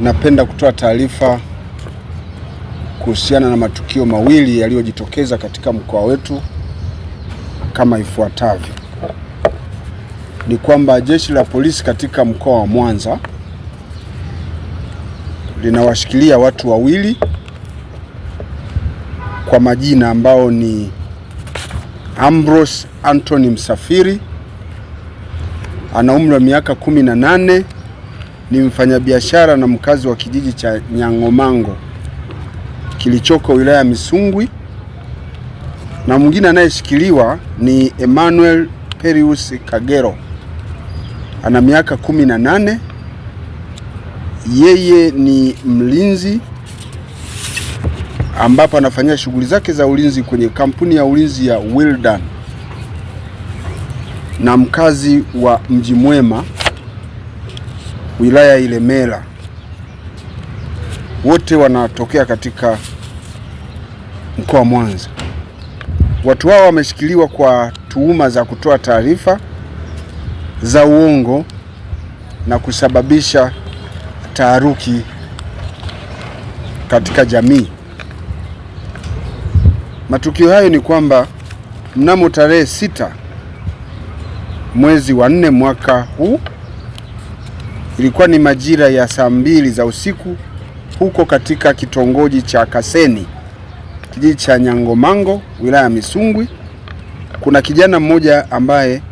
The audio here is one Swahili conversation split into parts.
Napenda kutoa taarifa kuhusiana na matukio mawili yaliyojitokeza katika mkoa wetu kama ifuatavyo. Ni kwamba jeshi la polisi katika mkoa wa Mwanza linawashikilia watu wawili kwa majina ambao ni Ambrose Anthony Msafiri, ana umri wa miaka 18, ni mfanyabiashara na mkazi wa kijiji cha Nyangomango kilichoko wilaya ya Misungwi, na mwingine anayeshikiliwa ni Emmanuel Perius Kagero, ana miaka 18, yeye ni mlinzi ambapo anafanyia shughuli zake za ulinzi kwenye kampuni ya ulinzi ya Wildan na mkazi wa Mji Mwema wilaya Ilemela. Wote wanatokea katika mkoa wa Mwanza. Watu hao wameshikiliwa kwa tuhuma za kutoa taarifa za uongo na kusababisha taharuki katika jamii. Matukio hayo ni kwamba mnamo tarehe 6 mwezi wa 4 mwaka huu, ilikuwa ni majira ya saa 2 za usiku huko katika kitongoji cha Kaseni, kijiji cha Nyangomango, wilaya ya Misungwi, kuna kijana mmoja ambaye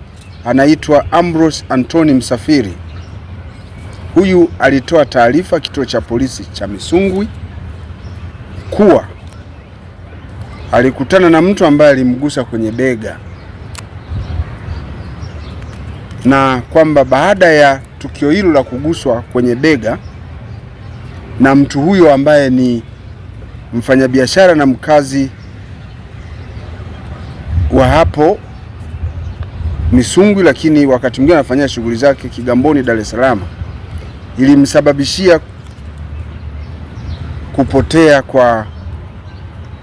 anaitwa Ambrose Anthony Msafiri. Huyu alitoa taarifa kituo cha polisi cha Misungwi kuwa alikutana na mtu ambaye alimgusa kwenye bega na kwamba baada ya tukio hilo la kuguswa kwenye bega na mtu huyo ambaye ni mfanyabiashara na mkazi wa hapo Misungwi, lakini wakati mwingine anafanyia shughuli zake Kigamboni, Dar es Salaam, ilimsababishia kupotea kwa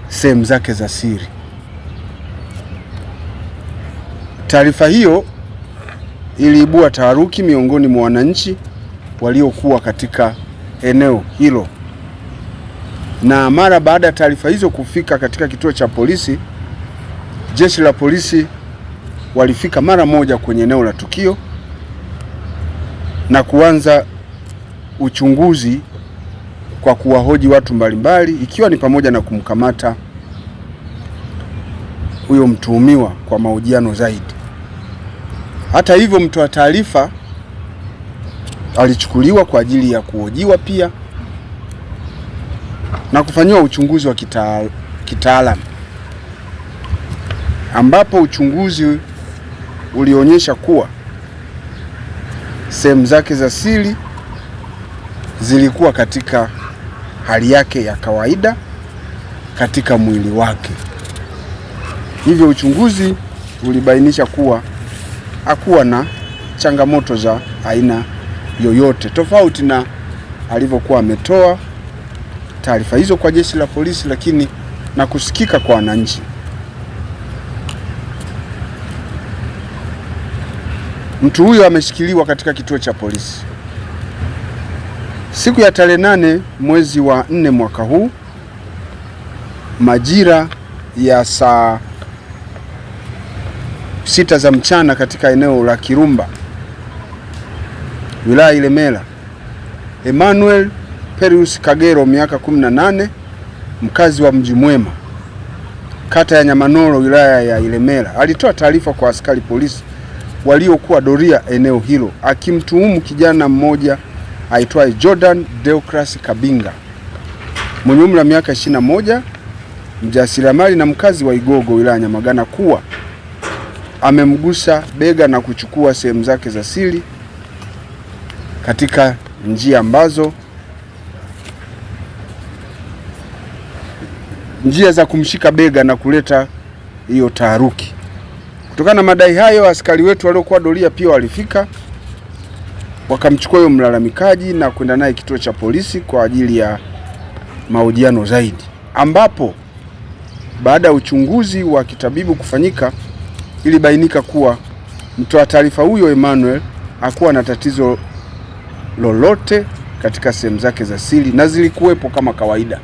sehemu zake za siri. Taarifa hiyo iliibua taharuki miongoni mwa wananchi waliokuwa katika eneo hilo, na mara baada ya taarifa hizo kufika katika kituo cha polisi, jeshi la polisi walifika mara moja kwenye eneo la tukio na kuanza uchunguzi kwa kuwahoji watu mbalimbali, ikiwa ni pamoja na kumkamata huyo mtuhumiwa kwa mahojiano zaidi. Hata hivyo, mtoa taarifa alichukuliwa kwa ajili ya kuhojiwa pia na kufanyiwa uchunguzi wa kitaalamu, ambapo uchunguzi ulionyesha kuwa sehemu zake za siri zilikuwa katika hali yake ya kawaida katika mwili wake. Hivyo uchunguzi ulibainisha kuwa hakuwa na changamoto za aina yoyote, tofauti na alivyokuwa ametoa taarifa hizo kwa jeshi la polisi, lakini na kusikika kwa wananchi. Mtu huyo ameshikiliwa katika kituo cha polisi. Siku ya tarehe 8 mwezi wa 4 mwaka huu, majira ya saa 6 za mchana katika eneo la Kirumba, wilaya Ilemela, Emmanuel Perius Kagero miaka 18, mkazi wa Mji Mwema, kata ya Nyamanoro, wilaya ya Ilemela, alitoa taarifa kwa askari polisi waliokuwa doria eneo hilo akimtuhumu kijana mmoja aitwaye Jordan Deocras Kabinga mwenye umri wa miaka 21, mjasiriamali na mkazi wa Igogo, wilaya ya Nyamagana, kuwa amemgusa bega na kuchukua sehemu zake za siri katika njia ambazo njia za kumshika bega na kuleta hiyo taharuki. Kutokana na madai hayo, askari wetu waliokuwa doria pia walifika wakamchukua huyo mlalamikaji na kwenda naye kituo cha polisi kwa ajili ya mahojiano zaidi, ambapo baada ya uchunguzi wa kitabibu kufanyika ilibainika kuwa mtoa taarifa huyo Emmanuel hakuwa na tatizo lolote katika sehemu zake za siri na zilikuwepo kama kawaida.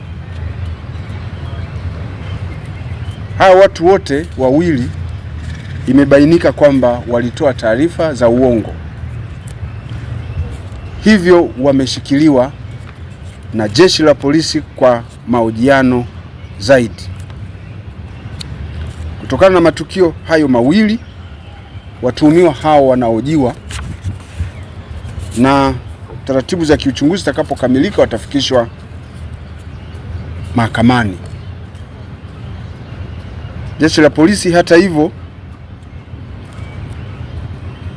Hawa watu wote wawili imebainika kwamba walitoa taarifa za uongo, hivyo wameshikiliwa na jeshi la polisi kwa mahojiano zaidi. Kutokana na matukio hayo mawili, watuhumiwa hao wanahojiwa na taratibu za kiuchunguzi zitakapokamilika watafikishwa mahakamani. Jeshi la polisi hata hivyo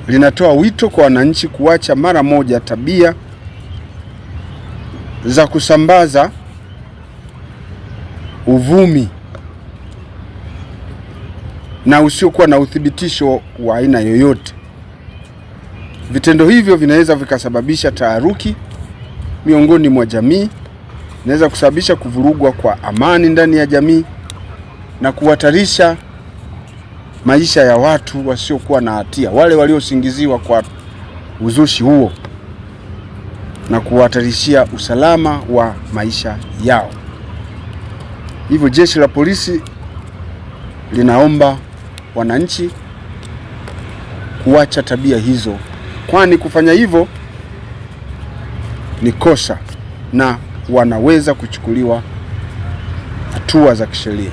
linatoa wito kwa wananchi kuacha mara moja tabia za kusambaza uvumi na usiokuwa na uthibitisho wa aina yoyote. Vitendo hivyo vinaweza vikasababisha taharuki miongoni mwa jamii, inaweza kusababisha kuvurugwa kwa amani ndani ya jamii na kuhatarisha maisha ya watu wasiokuwa na hatia, wale waliosingiziwa kwa uzushi huo, na kuhatarishia usalama wa maisha yao. Hivyo jeshi la polisi linaomba wananchi kuacha tabia hizo, kwani kufanya hivyo ni kosa na wanaweza kuchukuliwa hatua za kisheria.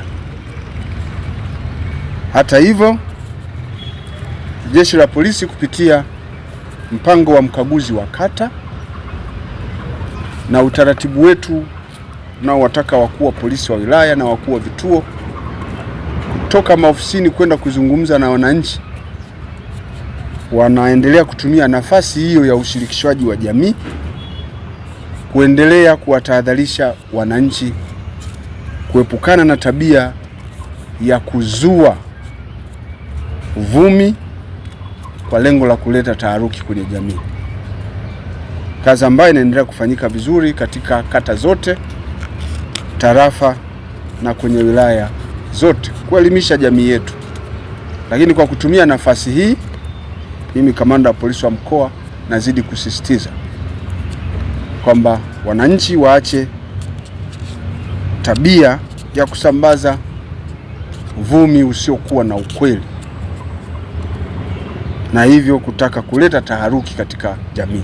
Hata hivyo, jeshi la polisi kupitia mpango wa mkaguzi wa kata na utaratibu wetu unaowataka wakuu wa polisi wa wilaya na wakuu wa vituo kutoka maofisini kwenda kuzungumza na wananchi, wanaendelea kutumia nafasi hiyo ya ushirikishwaji wa jamii kuendelea kuwatahadharisha wananchi kuepukana na tabia ya kuzua uvumi kwa lengo la kuleta taharuki kwenye jamii. Kazi ambayo inaendelea kufanyika vizuri katika kata zote, tarafa na kwenye wilaya zote kuelimisha jamii yetu. Lakini kwa kutumia nafasi hii, mimi kamanda wa polisi wa mkoa nazidi kusisitiza kwamba wananchi waache tabia ya kusambaza uvumi usiokuwa na ukweli na hivyo kutaka kuleta taharuki katika jamii.